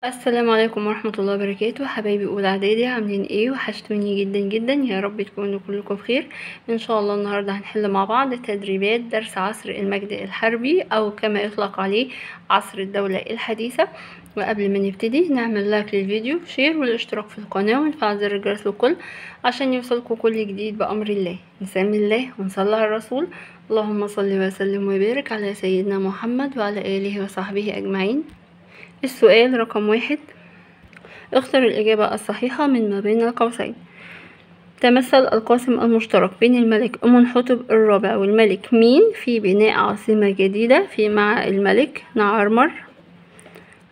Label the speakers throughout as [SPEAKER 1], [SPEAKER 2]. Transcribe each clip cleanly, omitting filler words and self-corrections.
[SPEAKER 1] السلام عليكم ورحمة الله وبركاته. حبايبي أولى إعدادي، عاملين ايه؟ وحشتوني جدا جدا، يا رب تكونوا كلكم بخير. ان شاء الله النهاردة هنحل مع بعض تدريبات درس عصر المجد الحربي، او كما يطلق عليه عصر الدولة الحديثة. وقبل ما نبتدي نعمل like للفيديو، share، والاشتراك في القناة، ونفعل زر الجرس للكل عشان يوصلكم كل جديد بأمر الله. نسمي الله ونصلي على الرسول، اللهم صل وسلم وبارك على سيدنا محمد وعلى آله وصحبه أجمعين. السؤال رقم 1، اختر الإجابة الصحيحة من ما بين القوسين. تمثل القاسم المشترك بين الملك أمنحتب الرابع والملك مين في بناء عاصمة جديدة في مع الملك نعرمر؟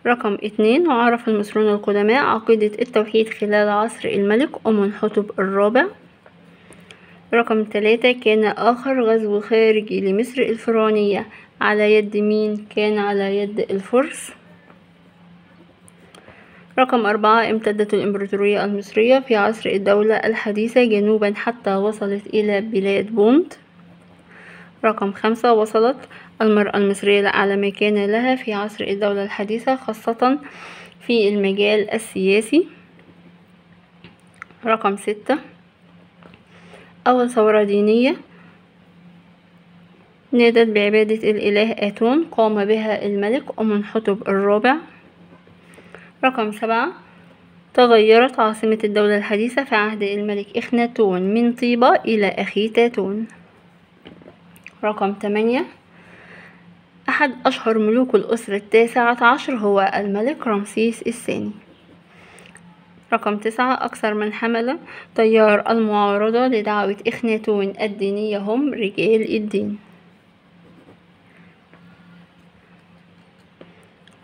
[SPEAKER 1] رقم 2، وعرف المصريون القدماء عقيدة التوحيد خلال عصر الملك أمنحتب الرابع. رقم 3، كان آخر غزو خارجي لمصر الفرعونية على يد مين؟ كان على يد الفرس. رقم 4، امتدت الإمبراطورية المصرية في عصر الدولة الحديثة جنوبا حتى وصلت إلى بلاد بونت. رقم 5، وصلت المرأة المصرية لأعلى مكانة لها في عصر الدولة الحديثة خاصة في المجال السياسي. رقم 6، أول ثورة دينية نادت بعبادة الإله آتون قام بها الملك أمنحتب الرابع. رقم 7، تغيرت عاصمة الدولة الحديثة في عهد الملك إخناتون من طيبة إلى أخيتاتون. رقم 8، أحد أشهر ملوك الأسرة 19 هو الملك رمسيس الثاني. رقم 9، أكثر من حمل تيار المعارضة لدعوة إخناتون الدينية هم رجال الدين.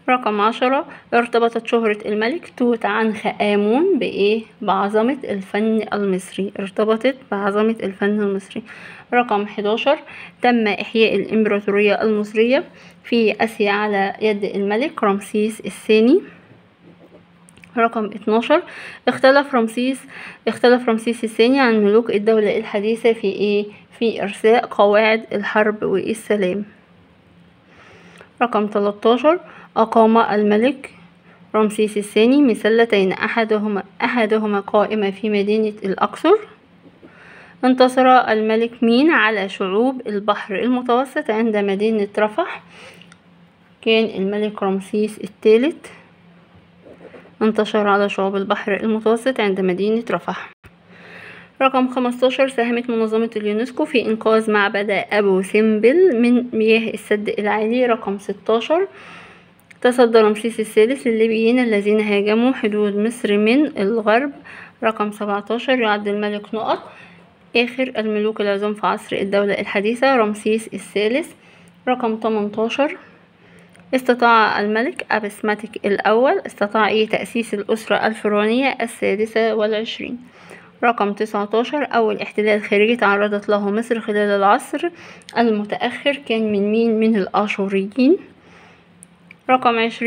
[SPEAKER 1] رقم 10، ارتبطت شهرة الملك توت عنخ آمون بإيه؟ بعظمة الفن المصري، ارتبطت بعظمة الفن المصري. رقم 11، تم إحياء الإمبراطورية المصرية في آسيا على يد الملك رمسيس الثاني. رقم 12، اختلف رمسيس الثاني عن ملوك الدولة الحديثة في إيه؟ في إرساء قواعد الحرب والسلام. رقم 13، أقام الملك رمسيس الثاني مسلتين أحدهما قائمة في مدينة الأقصر. انتصر الملك مين على شعوب البحر المتوسط عند مدينة رفح؟ كان الملك رمسيس الثالث انتصر على شعوب البحر المتوسط عند مدينة رفح. رقم 15، ساهمت منظمة اليونسكو في إنقاذ معبد أبو سمبل من مياه السد العالي. رقم 16، تصدى رمسيس الثالث للليبيين الذين هاجموا حدود مصر من الغرب. رقم 17، يعد الملك نقط آخر الملوك العظام في عصر الدولة الحديثة رمسيس الثالث. رقم 18، استطاع الملك أبسماتيك الأول استطاع إيه تأسيس الأسرة الفرعونية 26. رقم 19، أول احتلال خارجي تعرضت له مصر خلال العصر المتأخر كان من مين؟ من الآشوريين. رقم 20،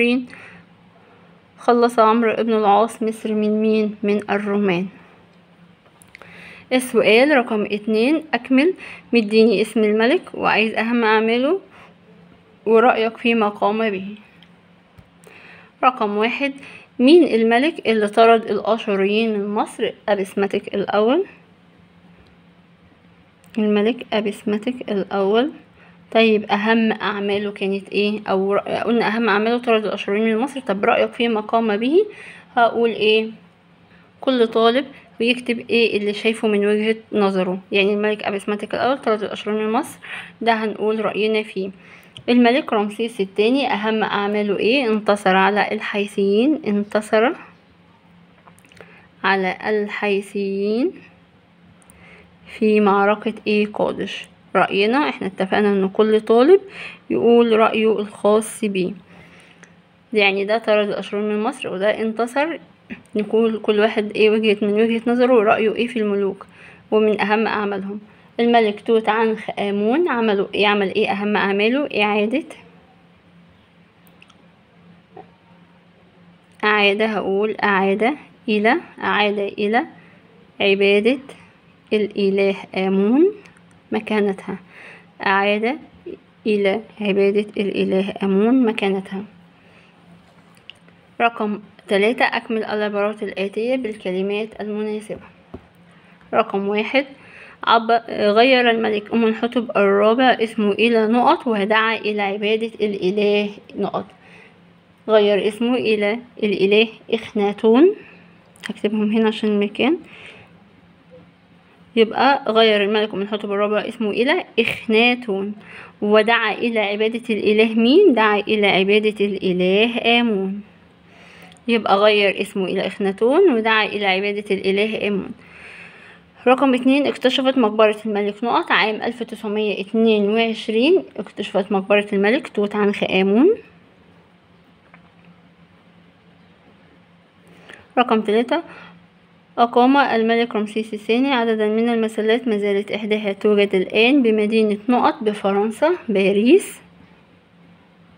[SPEAKER 1] خلص عمرو بن العاص مصر من مين؟ من الرومان. السؤال رقم 2، أكمل، مديني اسم الملك وعايز أهم أعماله ورأيك فيما قام به. رقم 1، مين الملك اللي طرد الآشوريين من مصر؟ أبسماتيك الأول، الملك أبسماتيك الأول. طيب أهم أعماله كانت إيه؟ أو قلنا أهم أعماله طرد الآشوريين من مصر. طب رأيك فيما قام به؟ هقول إيه؟ كل طالب بيكتب إيه اللي شايفه من وجهة نظره. يعني الملك أبسماتيك الأول طرد الآشوريين من مصر، ده هنقول رأينا فيه. الملك رمسيس الثاني أهم أعماله إيه؟ انتصر على الحيثيين، انتصر على الحيثيين في معركة إيه؟ قادش. رأينا احنا اتفقنا ان كل طالب يقول رأيه الخاص بيه. يعني ده طرد الأشرار من مصر وده انتصر، نقول كل واحد ايه وجهة من وجهة نظره ورأيه ايه في الملوك ومن اهم اعمالهم. الملك توت عنخ آمون عملوا ايه؟ عمل ايه اهم اعماله؟ اعادة، هقول اعادة الى، اعادة الى عبادة الاله آمون مكانتها، أعاد إلى عبادة الإله آمون مكانتها. رقم 3 أكمل العبارات الآتية بالكلمات المناسبة. رقم 1 غير الملك أمنحتب الرابع اسمه إلى نقط ودعا إلى عبادة الإله نقط. غير اسمه إلى الإله إخناتون، هكتبهم هنا عشان المكان. يبقى غير الملك أمنحتب الرابع اسمه إلى إخناتون ودعا إلى عبادة الإله مين؟ دعا إلى عبادة الإله آمون. يبقى غير اسمه إلى إخناتون ودعا إلى عبادة الإله آمون. رقم 2 اكتشفت مقبرة الملك نقط عام 1922. اكتشفت مقبرة الملك توت عنخ آمون. رقم 3 أقام الملك رمسيس الثاني عددا من المسلات ما زالت إحداها توجد الآن بمدينة نقط بفرنسا، باريس.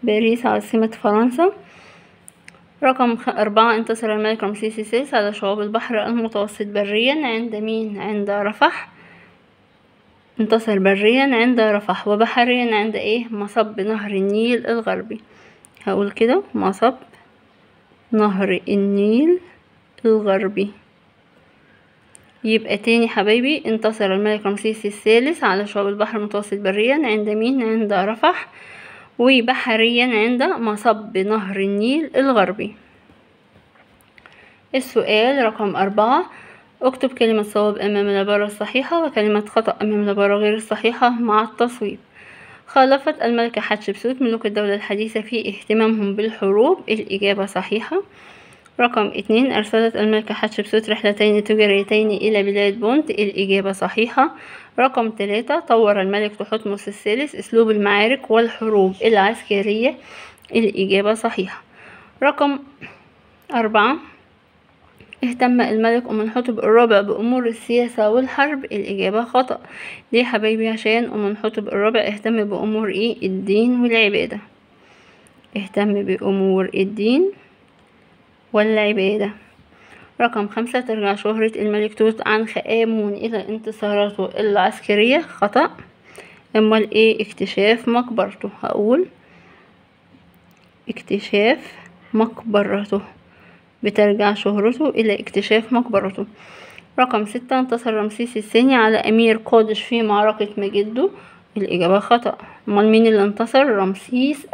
[SPEAKER 1] باريس عاصمة فرنسا. رقم 4 انتصر الملك رمسيس الثالث على شعوب البحر المتوسط بريا عند مين؟ عند رفح. انتصر بريا عند رفح وبحريا عند ايه؟ مصب نهر النيل الغربي. هقول كده مصب نهر النيل الغربي. يبقى تاني حبايبي انتصر الملك رمسيس الثالث على شعوب البحر المتوسط بريا عند مين؟ عند رفح، وبحريا عند مصب نهر النيل الغربي. السؤال رقم 4 اكتب كلمة صواب أمام العبارة الصحيحة وكلمة خطأ أمام العبارة غير الصحيحة مع التصويب. خالفت الملكة حتشبسوت ملوك الدولة الحديثة في اهتمامهم بالحروب. الإجابة صحيحة. رقم 2 أرسلت الملكة حتشبسوت رحلتين تجاريتين إلى بلاد بونت. الإجابة صحيحة. رقم 3 طور الملك تحتمس الثالث أسلوب المعارك والحروب العسكرية. الإجابة صحيحة. رقم 4 اهتم الملك أمنحتب الرابع بأمور السياسة والحرب. الإجابة خطأ. ليه حبايبي؟ عشان أمنحتب الرابع اهتم بأمور ايه؟ الدين والعبادة. اهتم بأمور الدين والعبادة. رقم 5 ترجع شهرة الملك توت عنخ آمون إلى انتصاراته العسكرية. خطأ. أمال ايه؟ اكتشاف مقبرته. هقول اكتشاف مقبرته، بترجع شهرته إلى اكتشاف مقبرته. رقم 6 انتصر رمسيس الثاني على أمير قادش في معركة مجدو. الإجابة خطأ. أمال مين اللي انتصر؟ رمسيس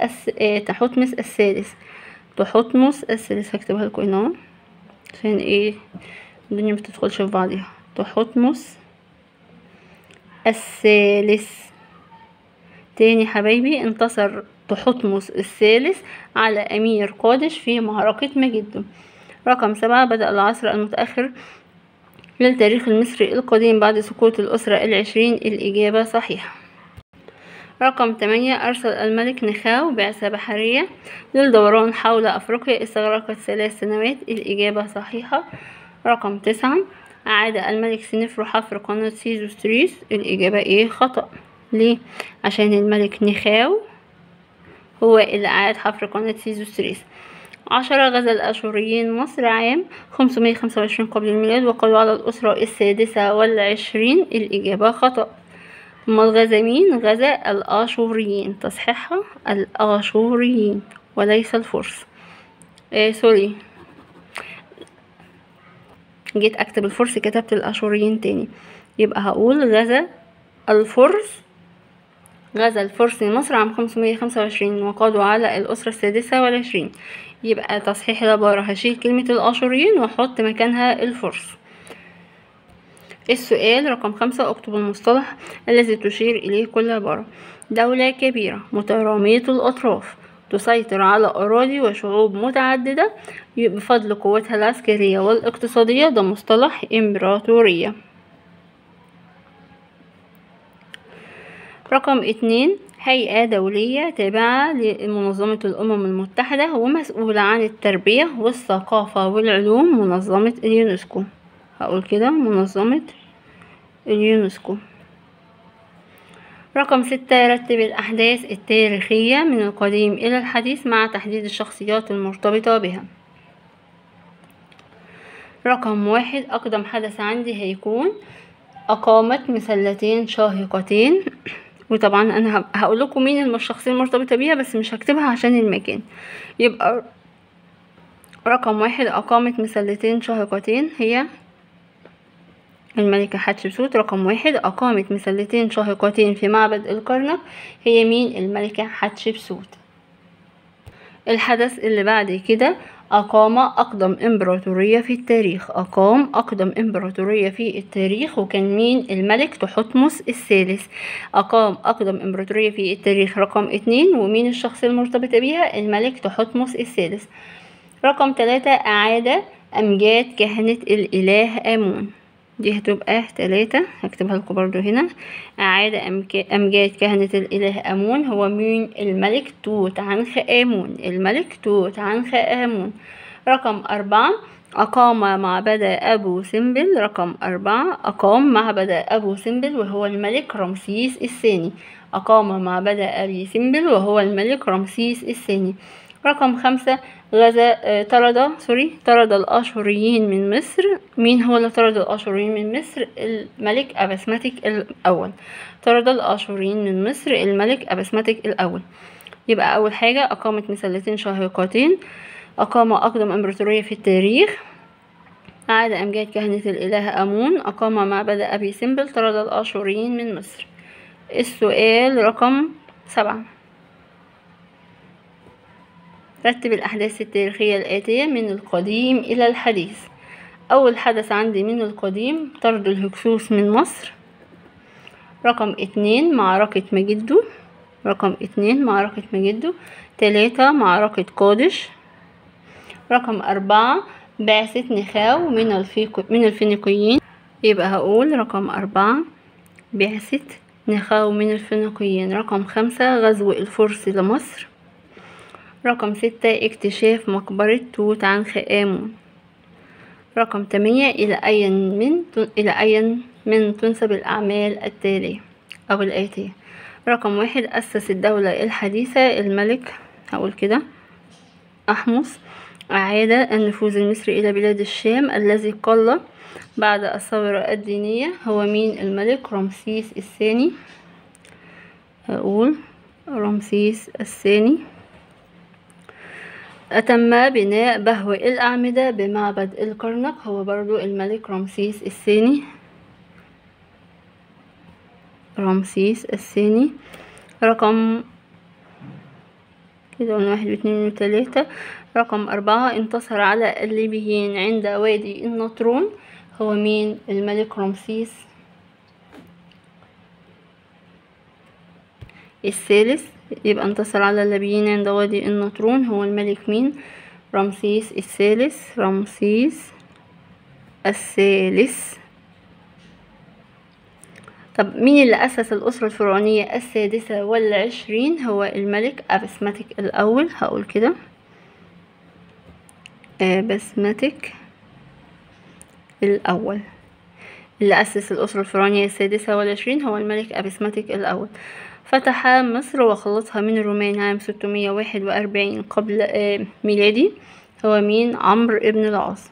[SPEAKER 1] تحتمس الثالث. تحتمس الثالث هكتبها لكم هنا عشان ايه الدنيا متدخلش في بعضيها. تحتمس الثالث. تاني حبايبي انتصر تحتمس الثالث على أمير قادش في معركة مجدو. رقم 7 بدأ العصر المتأخر للتاريخ المصري القديم بعد سقوط الأسرة 20. الإجابة صحيحة. رقم 8 أرسل الملك نخاو بعثة بحرية للدوران حول أفريقيا استغرقت 3 سنوات. الإجابة صحيحة. رقم 9 أعاد الملك سنفرو حفر قناة سيزوستريس. الإجابة ايه؟ خطأ. ليه؟ عشان الملك نخاو هو اللي أعاد حفر قناة سيزوستريس. 10 غزا الأشوريين مصر عام 525 قبل الميلاد وقضوا على الأسرة 26. الإجابة خطأ. أمال غزا مين؟ غزا الآشوريين. تصحيحها الآشوريين وليس الفرس. Sorry، جيت أكتب الفرس كتبت الآشوريين تاني. يبقى هقول غزا الفرس، غزا الفرس مصر عام 525 وقضوا على الأسرة 26. يبقى تصحيح العبارة هشيل كلمة الآشوريين واحط مكانها الفرس. السؤال رقم 5 اكتب المصطلح الذي تشير إليه كل عبارة. دولة كبيرة مترامية الأطراف تسيطر على أراضي وشعوب متعددة بفضل قوتها العسكرية والاقتصادية. ده مصطلح إمبراطورية. رقم 2 هيئة دولية تابعة لمنظمة الأمم المتحدة ومسؤولة عن التربية والثقافة والعلوم، منظمة اليونسكو. هقول كده منظمة اليونسكو. رقم 6 رتب الأحداث التاريخية من القديم إلى الحديث مع تحديد الشخصيات المرتبطة بها. رقم 1 أقدم حدث عندي هيكون أقامت مسلتين شاهقتين، وطبعا أنا هقول لكم مين الشخصية المرتبطة بيها بس مش هكتبها عشان المكان. يبقى رقم 1 أقامت مسلتين شاهقتين، هي الملكة حتشبسوت. رقم 1 أقامت مسلتين شاهقتين في معبد الكرنك، هي مين؟ الملكة حتشبسوت. الحدث اللي بعد كده أقام أقدم إمبراطورية في التاريخ، أقام أقدم إمبراطورية في التاريخ، وكان مين؟ الملك تحتمس الثالث. أقام أقدم إمبراطورية في التاريخ رقم 2، ومين الشخص المرتبط بيها؟ الملك تحتمس الثالث. رقم 3 أعاد أمجاد كهنة الإله آمون، دي هتبقى 3، هكتبها لكم برضو هنا. أعاد أمجاد كهنة الإله آمون، هو مين؟ الملك توت عنخ آمون، الملك توت عنخ آمون. رقم 4 أقام معبد أبو سمبل، رقم 4 أقام معبد أبو سمبل وهو الملك رمسيس الثاني، أقام معبد أبي سمبل وهو الملك رمسيس الثاني. رقم 5 غزا طرد الآشوريين من مصر. مين هو اللي طرد الآشوريين من مصر؟ الملك أبسمتك الأول. طرد الآشوريين من مصر الملك أبسمتك الأول. يبقى أول حاجة أقامت مسلتين شاهقتين، أقام أقدم إمبراطورية في التاريخ، أعاد أمجاد كهنة الإله آمون، أقام معبد أبي سمبل، طرد الآشوريين من مصر. السؤال رقم 7 رتب الأحداث التاريخية الآتية من القديم إلى الحديث. أول حدث عندي من القديم طرد الهكسوس من مصر. رقم 2 معركة مجدو، رقم 2 معركة مجدو. 3 معركة قادش. رقم 4 بعثة نخاو من الفينيقيين. يبقى هقول رقم 4 بعثة نخاو من الفينيقيين. رقم 5 غزو الفرس لمصر. رقم 6 اكتشاف مقبرة توت عنخ آمون. رقم 8 إلى أي من تنسب الأعمال التالية أو الآتية. رقم 1 أسس الدولة الحديثة الملك، هقول كده أحمس. أعاد النفوذ المصري إلى بلاد الشام الذي قل بعد الثورة الدينية، هو مين؟ الملك رمسيس الثاني. هقول رمسيس الثاني. أتم بناء بهو الأعمدة بمعبد الكرنك، هو برضو الملك رمسيس الثاني، رمسيس الثاني. رقم كده 1 و2 و3. رقم 4 انتصر على الليبيين عند وادي النطرون، هو مين؟ الملك رمسيس الثالث. يبقى انتصر على الليبيين عند وادي النطرون، هو الملك مين؟ رمسيس الثالث، رمسيس الثالث. طب مين اللي أسس الأسرة الفرعونية 26؟ هو الملك أبسمتك الأول. هقول كده أبسمتك الأول. اللي أسس الأسرة الفرعونية 26 هو الملك أبسمتك الأول. فتح مصر وخلصها من الرومان عام 641 قبل ميلادي، هو مين؟ عمرو ابن العاص.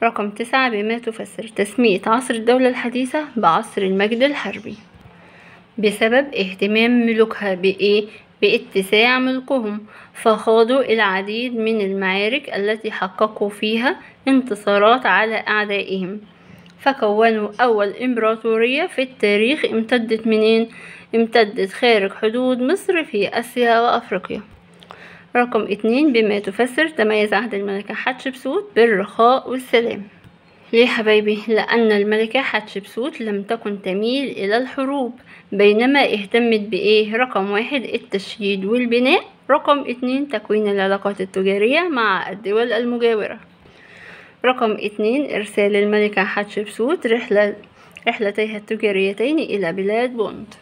[SPEAKER 1] رقم 9 بما تفسر تسمية عصر الدولة الحديثة بعصر المجد الحربي بسبب اهتمام ملوكها بإيه؟ باتساع ملكهم، فخاضوا العديد من المعارك التي حققوا فيها انتصارات على أعدائهم، فكونوا أول إمبراطورية في التاريخ امتدت منين؟ امتدت خارج حدود مصر في آسيا وأفريقيا. رقم 2 بما تفسر تميز عهد الملكة حتشبسوت بالرخاء والسلام. ليه حبايبي؟ لأن الملكة حتشبسوت لم تكن تميل إلى الحروب، بينما اهتمت بإيه؟ رقم 1 التشييد والبناء، رقم 2 تكوين العلاقات التجارية مع الدول المجاورة. رقم 2 إرسال الملكة حتشبسوت رحلتيها التجاريتين إلى بلاد بونت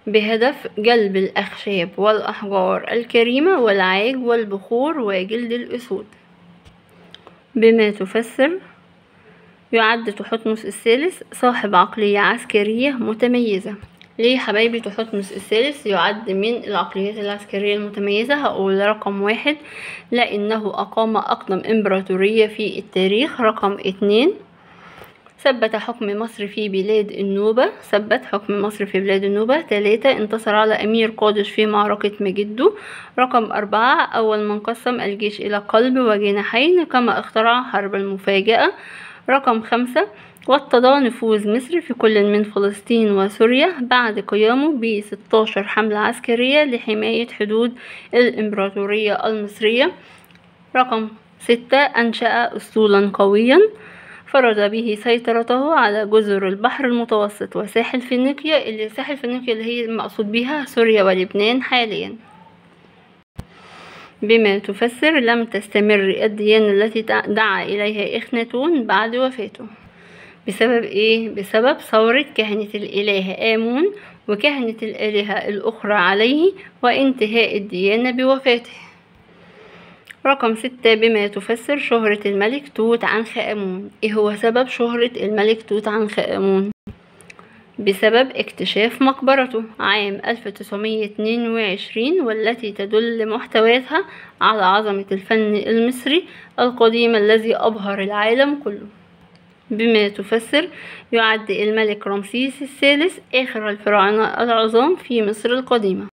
[SPEAKER 1] بهدف جلب الأخشاب والأحجار الكريمة والعاج والبخور وجلد الأسود. بما تفسر يعد تحتمس الثالث صاحب عقلية عسكرية متميزة. ليه حبايبي تحتمس الثالث يعد من العقليات العسكرية المتميزة؟ هقول رقم 1 لأنه أقام أقدم إمبراطورية في التاريخ. رقم 2 ثبت حكم مصر في بلاد النوبة، ثبت حكم مصر في بلاد النوبة. 3 انتصر على أمير قادش في معركة مجدو. رقم 4 أول من قسم الجيش إلى قلب وجناحين كما اخترع حرب المفاجأة. رقم 5 وطد نفوذ مصر في كل من فلسطين وسوريا بعد قيامه ب16 حملة عسكرية لحماية حدود الإمبراطورية المصرية. رقم 6 أنشأ أسطولا قويا فرض به سيطرته على جزر البحر المتوسط وساحل فينيقيا، اللي ساحل فينيقيا اللي هي المقصود بها سوريا ولبنان حاليا. بما تفسر لم تستمر الديانة التي دعا إليها إخناتون بعد وفاته. بسبب إيه؟ بسبب ثورة كهنة الإله آمون وكهنة الآلهة الأخرى عليه وانتهاء الديانة بوفاته. رقم 6 بما تفسر شهرة الملك توت عنخ آمون. إيه هو سبب شهرة الملك توت عنخ آمون؟ بسبب اكتشاف مقبرته عام 1922 والتي تدل محتوياتها على عظمة الفن المصري القديم الذي أبهر العالم كله. بما تفسر يعد الملك رمسيس الثالث آخر الفراعنة العظام في مصر القديمة.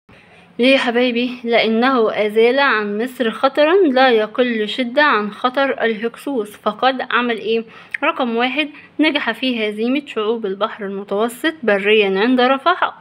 [SPEAKER 1] ليه يا حبايبي؟ لأنه أزال عن مصر خطرا لا يقل شدة عن خطر الهكسوس. فقد عمل إيه؟ رقم 1 نجح في هزيمة شعوب البحر المتوسط بريا عند رفح،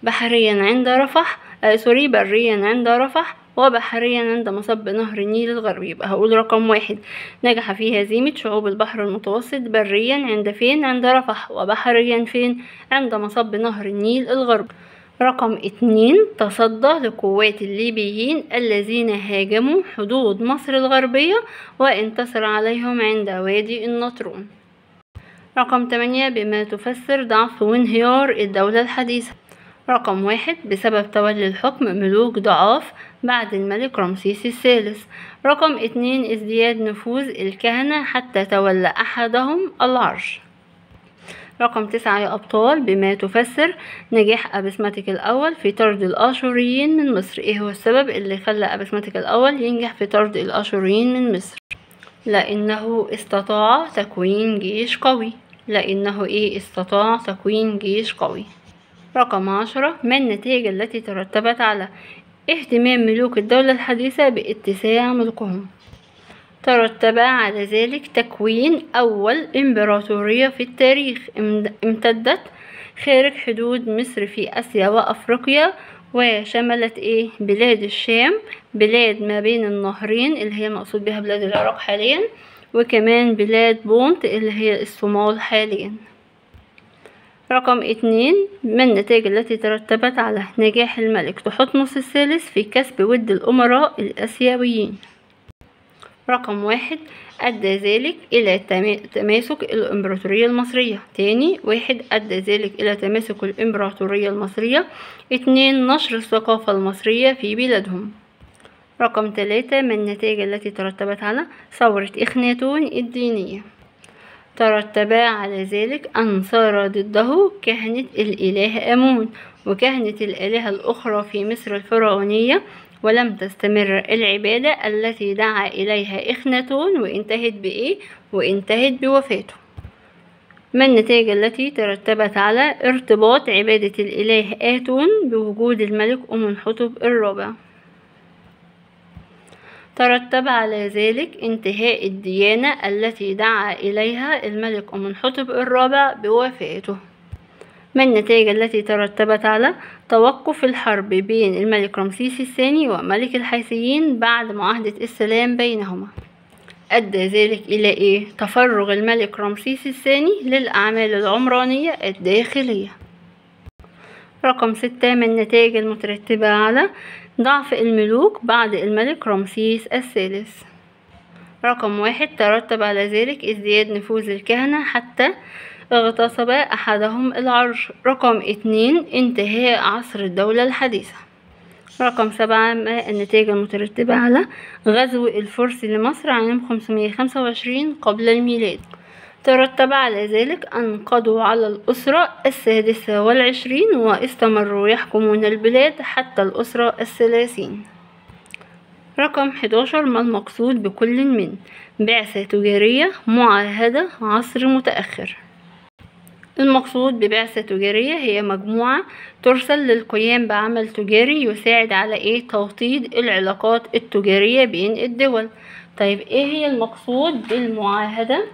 [SPEAKER 1] بحريا عند رفح، sorry بريا عند رفح وبحريا عند مصب نهر النيل الغربي. يبقى هقول رقم 1 نجح في هزيمة شعوب البحر المتوسط بريا عند فين؟ عند رفح، وبحريا فين؟ عند مصب نهر النيل الغربي. رقم 2 تصدى لقوات الليبيين الذين هاجموا حدود مصر الغربية وانتصر عليهم عند وادي النطرون. رقم 8 بما تفسر ضعف وانهيار الدولة الحديثة. رقم 1 بسبب تولي الحكم ملوك ضعاف بعد الملك رمسيس الثالث. رقم 2 ازدياد نفوذ الكهنة حتى تولى أحدهم العرش. رقم 9 يا أبطال بما تفسر نجاح أبسماتيك الأول في طرد الآشوريين من مصر. إيه هو السبب اللي خلى أبسماتيك الأول ينجح في طرد الآشوريين من مصر؟ لأنه استطاع تكوين جيش قوي. لأنه إيه؟ استطاع تكوين جيش قوي. رقم 10 ما النتائج التي ترتبت على اهتمام ملوك الدولة الحديثة باتساع ملكهم؟ ترتب على ذلك تكوين أول إمبراطورية في التاريخ امتدت خارج حدود مصر في آسيا وأفريقيا وشملت إيه؟ بلاد الشام، بلاد ما بين النهرين اللي هي مقصود بها بلاد العراق حاليا، وكمان بلاد بونت اللي هي الصومال حاليا. رقم 2 من النتائج التي ترتبت على نجاح الملك تحتمس الثالث في كسب ود الأمراء الآسيويين. رقم 1 أدى ذلك إلى تماسك الإمبراطورية المصرية. تاني 1 أدى ذلك إلى تماسك الإمبراطورية المصرية. 2 نشر الثقافة المصرية في بلادهم. رقم 3 من النتائج التي ترتبت على ثورة إخناتون الدينية. ترتب على ذلك أن صار ضده كهنة الإله آمون وكهنة الآلهة الأخرى في مصر الفرعونية، ولم تستمر العبادة التي دعا إليها إخناتون وانتهت بإيه؟ وانتهت بوفاته. ما النتائج التي ترتبت على ارتباط عبادة الإله آتون بوجود الملك أمنحتب الرابع؟ ترتب على ذلك انتهاء الديانة التي دعا إليها الملك أمنحتب الرابع بوفاته. ما النتائج التي ترتبت على توقف الحرب بين الملك رمسيس الثاني وملك الحيثيين بعد معاهدة السلام بينهما؟ أدى ذلك إلى إيه؟ تفرغ الملك رمسيس الثاني للأعمال العمرانية الداخلية. رقم 6 من النتائج المترتبة على ضعف الملوك بعد الملك رمسيس الثالث. رقم 1 ترتب على ذلك ازدياد نفوذ الكهنة حتى اغتصب أحدهم العرش. رقم 2 انتهاء عصر الدولة الحديثة. رقم 7 ما النتائج المترتبة على غزو الفرس لمصر عام 525 قبل الميلاد؟ ترتب على ذلك أن قضوا على الأسرة 26 واستمروا يحكمون البلاد حتى الأسرة 30. رقم 11، ما المقصود بكل من بعثة تجارية، معاهدة، عصر متأخر؟ المقصود ببعثة تجارية هي مجموعة ترسل للقيام بعمل تجاري يساعد على ايه؟ توطيد العلاقات التجارية بين الدول. طيب ايه هي المقصود بالمعاهدة؟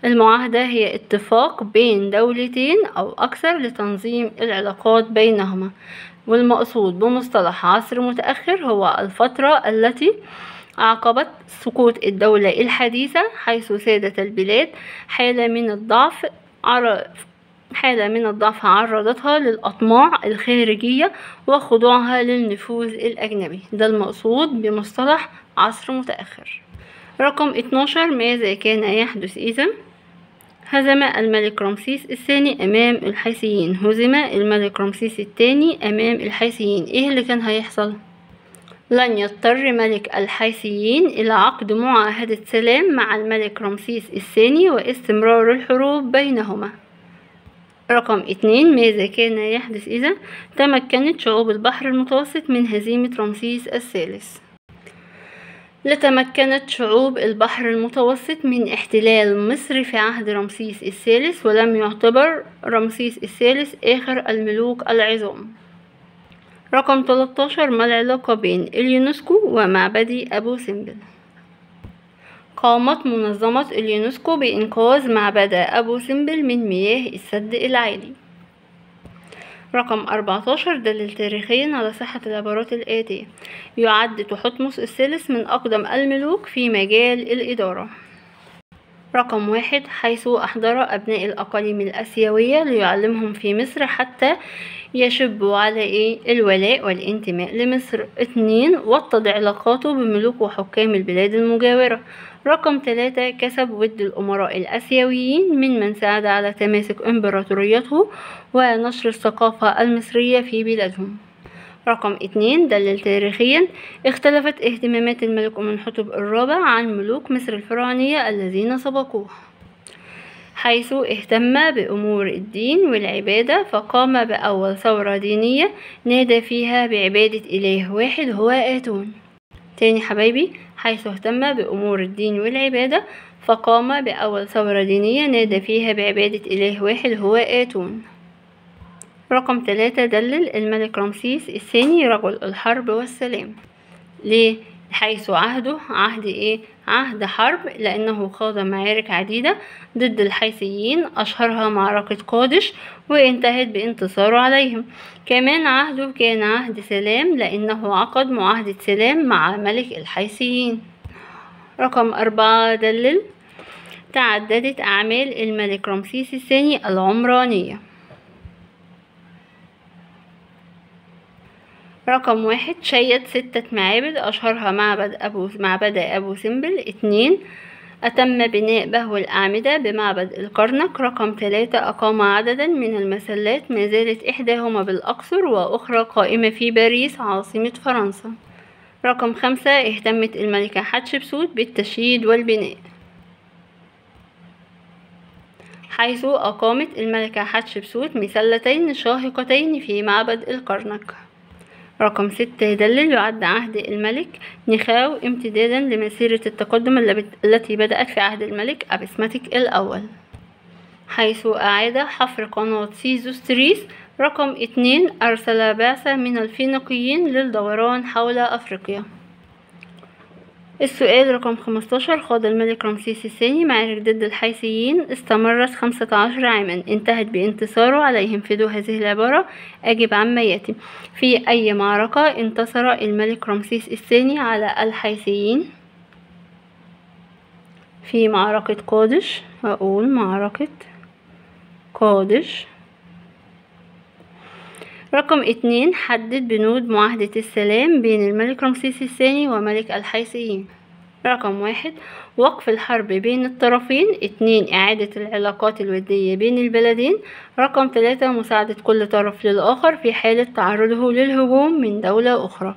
[SPEAKER 1] المعاهدة هي اتفاق بين دولتين او اكثر لتنظيم العلاقات بينهما. والمقصود بمصطلح عصر متأخر هو الفترة التي أعقبت سقوط الدولة الحديثة، حيث سادت البلاد حالة من الضعف عرضتها للأطماع الخارجية وخضوعها للنفوذ الأجنبي. ده المقصود بمصطلح عصر متأخر. رقم 12، ماذا كان يحدث إذا هزم الملك رمسيس الثاني أمام الحيثيين؟ هزم الملك رمسيس الثاني أمام الحيثيين، إيه اللي كان هيحصل؟ لن يضطر ملك الحيثيين إلى عقد معاهدة سلام مع الملك رمسيس الثاني واستمرار الحروب بينهما. رقم 2، ماذا كان يحدث إذا تمكنت شعوب البحر المتوسط من هزيمة رمسيس الثالث؟ لتمكنت شعوب البحر المتوسط من احتلال مصر في عهد رمسيس الثالث، ولم يعتبر رمسيس الثالث آخر الملوك العظام. رقم 13، ما العلاقة بين اليونسكو ومعبد أبو سمبل؟ قامت منظمة اليونسكو بإنقاذ معبد أبو سمبل من مياه السد العالي. رقم 14، دلل تاريخيا على صحة العبارات الآتية. يعد تحتمس الثالث من أقدم الملوك في مجال الإدارة. رقم 1، حيث أحضر أبناء الأقاليم الآسيوية ليعلمهم في مصر حتى يشبوا على الولاء والانتماء لمصر. 2، وطد علاقاته بملوك وحكام البلاد المجاورة. رقم 3، كسب ود الأمراء الآسيويين ممن ساعد على تماسك إمبراطوريته ونشر الثقافة المصرية في بلادهم. رقم 2، دلل تاريخيا اختلفت اهتمامات الملك أمنحتب الرابع عن ملوك مصر الفرعونية الذين سبقوه، حيث اهتم بأمور الدين والعبادة، فقام بأول ثورة دينية نادى فيها بعبادة إله واحد هو آتون. تاني حبايبي، حيث اهتم بأمور الدين والعبادة فقام بأول ثورة دينية نادى فيها بعبادة إله واحد هو آتون. رقم 3، دلل الملك رمسيس الثاني رجل الحرب والسلام. ليه؟ حيث عهده عهد ايه؟ عهد حرب، لانه خاض معارك عديدة ضد الحيثيين اشهرها معركة قادش وانتهت بانتصاره عليهم. كمان عهده كان عهد سلام لانه عقد معاهدة سلام مع ملك الحيثيين. رقم 4، دلل تعددت اعمال الملك رمسيس الثاني العمرانية. رقم 1، شيد 6 معابد أشهرها معبد أبو سمبل. 2، أتم بناء بهو الأعمدة بمعبد الكرنك. رقم 3، أقام عددا من المسلات ما زالت إحداهما بالأقصر وأخرى قائمة في باريس عاصمة فرنسا. رقم 5، اهتمت الملكة حتشبسوت بالتشييد والبناء، حيث أقامت الملكة حتشبسوت مسلتين شاهقتين في معبد الكرنك. رقم 6، دلل يعد عهد الملك نخاو امتدادا لمسيرة التقدم التي بدأت في عهد الملك أبسمتك الأول، حيث أعاد حفر قناة سيزوستريس. رقم 2، أرسل بعثة من الفينيقيين للدوران حول أفريقيا. السؤال رقم 15، خاض الملك رمسيس الثاني معارك ضد الحيثيين استمرت 15 عاما انتهت بانتصاره عليهم. في ضوء هذه العبارة أجب عما يأتي. في أي معركة انتصر الملك رمسيس الثاني على الحيثيين؟ في معركة قادش. هقول معركة قادش. رقم 2، حدد بنود معاهدة السلام بين الملك رمسيس الثاني وملك الحيثيين. رقم 1، وقف الحرب بين الطرفين. 2، إعادة العلاقات الودية بين البلدين. رقم 3، مساعدة كل طرف للآخر في حالة تعرضه للهجوم من دولة أخرى.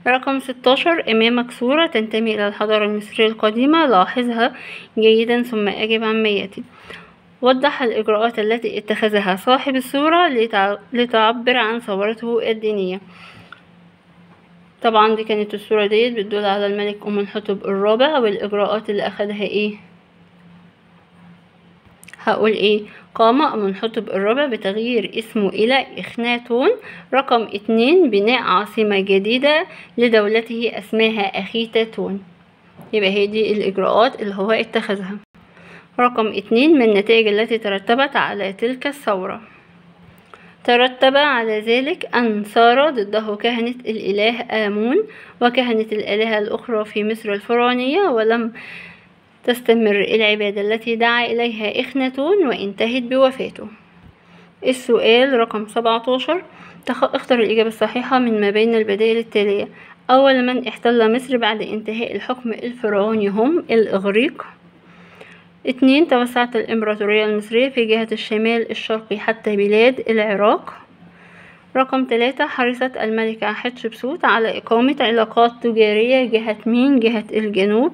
[SPEAKER 1] رقم 16، أمامك صورة تنتمي إلى الحضارة المصرية القديمة، لاحظها جيدا ثم أجب عما يأتي. وضح الإجراءات التي اتخذها صاحب الصورة لتعبر عن ثورته الدينية. طبعا دي كانت الصورة ديت بتدل على الملك أمنحتب الرابع والإجراءات اللي أخدها ايه. هقول ايه؟ قام أمنحتب الرابع بتغيير اسمه إلى إخناتون. رقم 2 بناء عاصمة جديدة لدولته اسمها أخيتاتون. يبقى هي دي الإجراءات اللي هو اتخذها. رقم 2 من النتائج التي ترتبت على تلك الثورة. ترتب على ذلك أن صار ضده كهنة الإله آمون وكهنة الآلهة الأخرى في مصر الفرعونية، ولم تستمر العبادة التي دعا إليها إخناتون وانتهت بوفاته. السؤال رقم 17 اختر الإجابة الصحيحة من ما بين البدائل التالية. أول من احتل مصر بعد انتهاء الحكم الفرعوني هم الإغريق. 2 توسعت الإمبراطورية المصرية في جهة الشمال الشرقي حتى بلاد العراق. رقم 3 حرصت الملكة حتشبسوت على إقامة علاقات تجارية جهة مين؟ جهة الجنوب.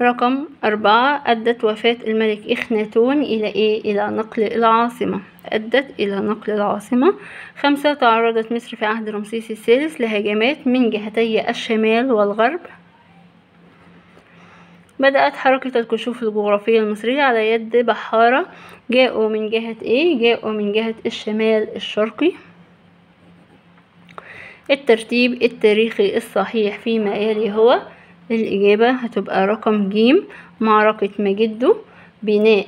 [SPEAKER 1] رقم 4 أدت وفاة الملك إخناتون إلى إيه؟ إلى نقل العاصمة. أدت إلى نقل العاصمة. 5 تعرضت مصر في عهد رمسيس الثالث لهجمات من جهتي الشمال والغرب. بدأت حركة الكشوف الجغرافية المصرية على يد بحارة جاءوا من جهة إيه؟ جاءوا من جهة الشمال الشرقي. الترتيب التاريخي الصحيح فيما يلي هو الإجابة هتبقى رقم ج معركة مجدو، بناء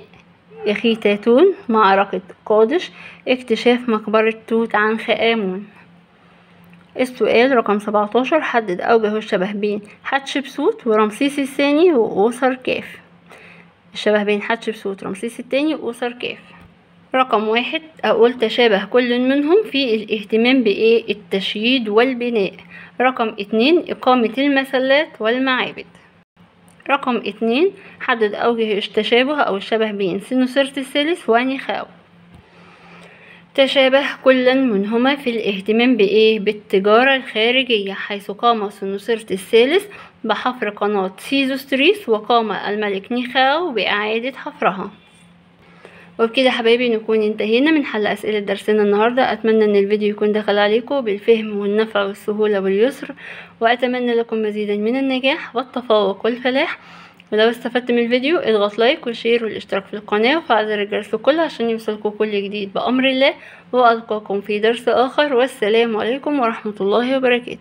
[SPEAKER 1] إخيتاتون، معركة قادش، اكتشاف مقبرة توت عنخ آمون. السؤال رقم 17 حدد أوجه الشبه بين حتشبسوت ورمسيس الثاني وأوسر كاف. الشبه بين حتشبسوت رمسيس الثاني وأوسر كاف. رقم 1 أقول تشابه كل منهم في الاهتمام بإيه؟ التشييد والبناء. رقم 2 إقامة المسلات والمعابد. رقم 2 حدد أوجه التشابه أو الشبه بين سنوسرت الثالث ونخاو. تشابه كل منهما في الاهتمام بإيه؟ بالتجارة الخارجية، حيث قام سنوسرت الثالث بحفر قناة سيزوستريس وقام الملك نخاو بإعادة حفرها. وبكده حبايبي نكون انتهينا من حل أسئلة درسنا النهاردة. أتمنى أن الفيديو يكون دخل عليكم بالفهم والنفع والسهولة واليسر، وأتمنى لكم مزيدا من النجاح والتفوق والفلاح. ولو استفدت من الفيديو اضغط like و share والاشتراك في القناة وفعل زر الجرس كله عشان يوصلكم كل جديد بأمر الله. وألقاكم في درس آخر، والسلام عليكم ورحمة الله وبركاته.